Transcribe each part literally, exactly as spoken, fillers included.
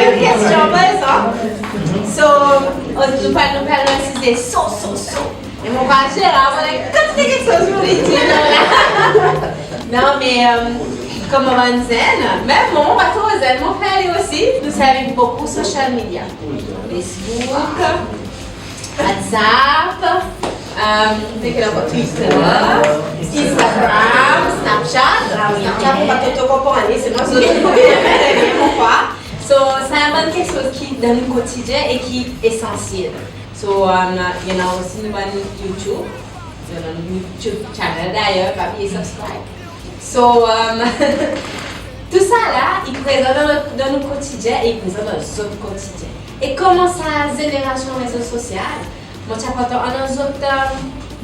Kestyon prezan. So, nou pa, nou pa, nou pa size so, so, so. E mon pa Gerard, mon annan kantite keksoz pour li dir la. Non, me, e, konman bann zenn, menm mwan mon pa tro zenn, mon fer li osi, nou servi bokou social media. Facebook, WhatsApp, e, Twitter, Instagram, Snapchat. Snapchat, mon pa tro konpran li, se mwan zot ki konpran, mon pa. So, sa bann keksoz ki dan nou kotidyen e ki esansyel. So, e, i annan osi nou bann YouTube. I annan nou YouTube channel dayer, pa bliye subscribe. So, e, tou sa la, i prezan dan, dan nou kotidyen e i prezan dan zot kotidyen. E konman sa zenerasyon rezo sosyal, mon ti a kontan annan zot, e,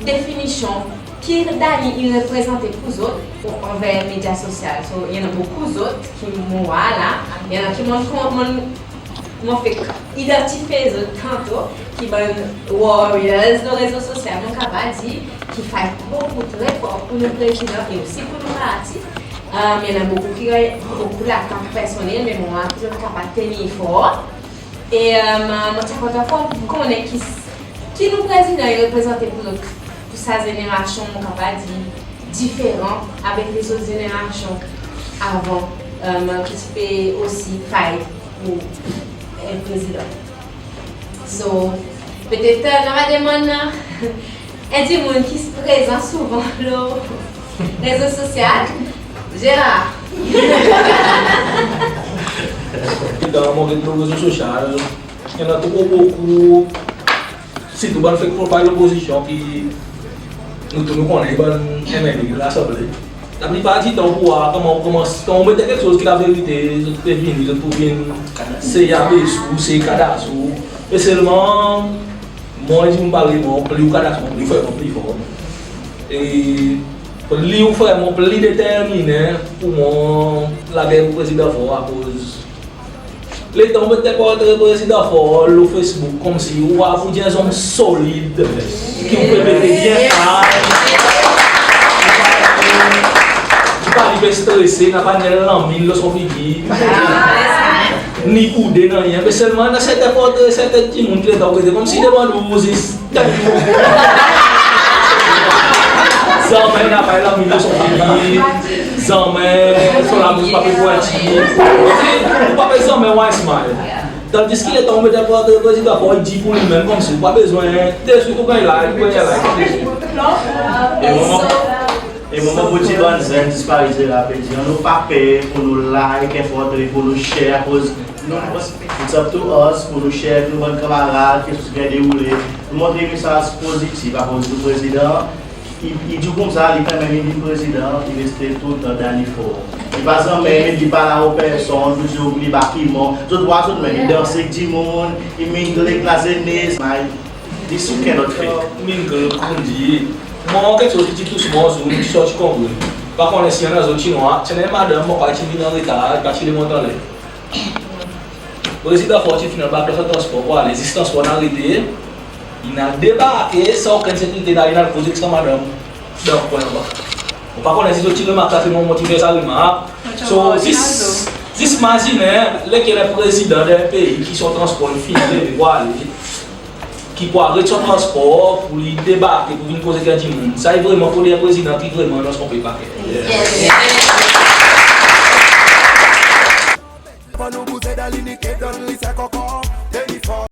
definisyon ki Dani i reprezante pour zot anver medya sosyal. So, i annan bokou zot ki mon war la, i annan ki mon, mon, mon fek idantifye zot tanto, ki bann warriors lo rezo sosyal, mon kapab dir, ki fight bokou tre for pour nou prezidan e osi pour nou parti. E, i annan bokou ki ganny bokou latak personnel, me mon war ki zot kapab tenir for. E, e, mon ti a kontan konnen ki, ki nou prezidan i reprezante pour nou, pour sa zenerasyon, mon kapab dir, diferan avek lezot zenerasyon avan, e, ki ti pe osi fight pour en prezidan. So, petet, e, nou ava demann, e, en dimoun ki prezan souvan lo rezo sosyal, Gerard. Dan mon get lo rezo sosyal, i annan tro bokou, sirtou bann fake profile lopozisyon ki nou tou nou konnen, bann M N A Lasanble. Laplipar ditan ou war konman, konman, kan ou met keksoz ki laverite, zot pe vini, zot pou vin sey abes ou, sey kadas ou. Me selman, mon dir ou parey mwan, pli ou kadas mwan, pli ou fer mwan pli for. E pli ou fer mwan pli determinen pour mwan lager pour Prezidan Faure, akoz letan ou met portre Prezidan Faure lo Facebook, konmsi ou war pour dir en zonm solid, ki ou pe mete byen al. Ou pa ni pe strese, napa ni lanmin lo son figir, ni boude, nanryen. Me selman dan serten portre, serten dimoun ki letan ou gete, konmsi i demann ou zis Zanmen napa lanmin lo son figir, zanmen son labous pa pe pwenti. Ou pa pe zanmen war en smile. Tandis ki letan ou met portre Prezidan Faure, i dir pour li menm konmsi ou pa bezwen, deswit ou ganny like, ou ganny like. E mwan, e mwan mon pou dir bann zenn, zis parey Gerard pe dir, annou pa per pour nou like en portre, pour nou share, akoz nou, it's up to us pour nou share, nou bann kanmarad, keksoz ki pe deroule. Nou montre mesaz pozitiv, akoz nou prezidan, i, i dir koumsa, li kanmenm i vin prezidan, i reste toultan Dani Faure. I pa zanmen, i pa la o personn, pour dir li pa ki mor. Zot war zot menm, i dans ek dimoun, i mingle ek lazenes, may li souken lot fek. Mingle, konman dir, mwan, keksoz ki ti tous mwan, zour, ki sorti Kongrè. Pa konnen si i annan zot Sinwa, ti annan madanm, mon krwar ti vin anretar, i pa ti le mont anler. Prezidan Faure ti fini anba plas transpor pour ale, zis transpor in arete, in al debarke san okenn sekirite, in al koz ek sa madanm dan kwen anba. Mon pa konnen si zot ti remark sa, se mwan mon ti fer sa remark. So, zis, zis mazinen, lekel en prezidan dan en pei ki son transpor in fini leve pour ale, ki pou aret son transpor pour li debarke pour vin koz ek dimoun. Sa i vreman pour dir en prezidan ki vreman annan son pei par ker. Fò nou bouze dan linite, donn li sa konkor.